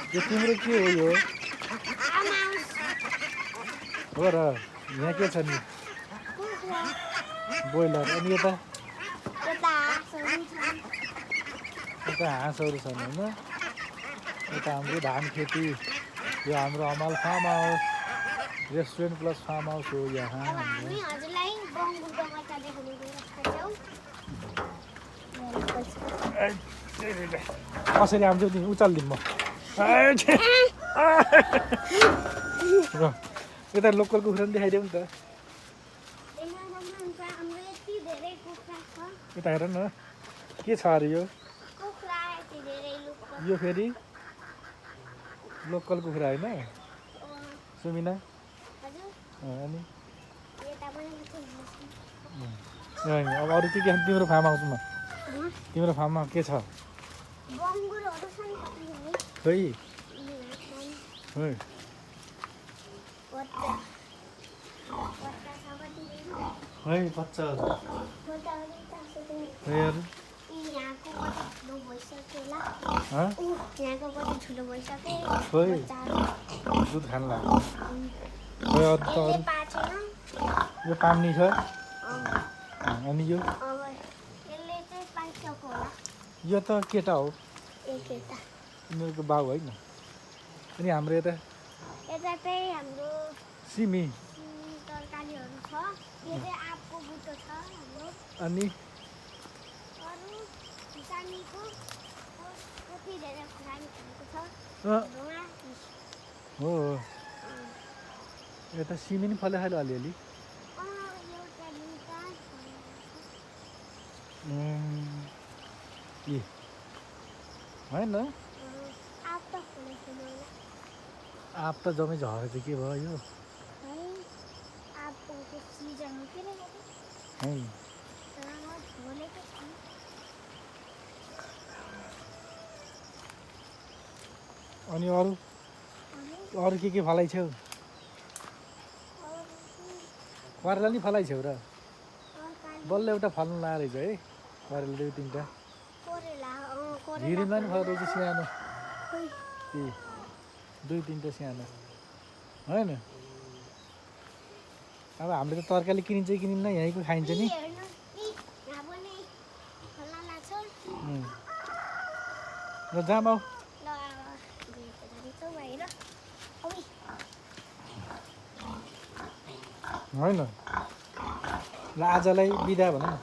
यो तिम्रो के हो यो हो र यहाँ के छ नि ब्रोइलर अनि यता हाँसहरू छन् होइन यता हाम्रो धान खेती यो हाम्रो Hamal farm house restaurant plus farm house हो यहाँ कसरी आउँछु नि उचालिदिउँ म यता लोकल कुखुरा पनि देखाइदेऊ नि त यता हेर न के छ अरे यो फेरि लोकल कुखुरा होइन सुमिना अनि अब अरू के छ तिम्रो फार्म हाउसमा तिम्रो फार्ममा के छ खै है बच्चाहरू दुध खानु लाग्यो यो पानी छ अनि यो त केटा हो उनीहरूको बाउ होइन अनि हाम्रो यता सिमी अनि हो यता सिमी नि फल्यो खायो अलिअलि होइन आँप त जम्मै झरेछ के भयो यो अनि अरू के फलाइछौ करेला नि फलाइछौ र बल्ल एउटा फल्नु लाग्यो रहेछ है करेला दुई तिनवटा हिरिँदा नि फल्यो रहेछ सानो दुई तिनवटा सानो होइन अब हामीले त तरकारी किनिन्छ किनिन्न यहीँको खाइन्छ नि ल जाम आऊ होइन ल आजलाई बिदा भनौँ न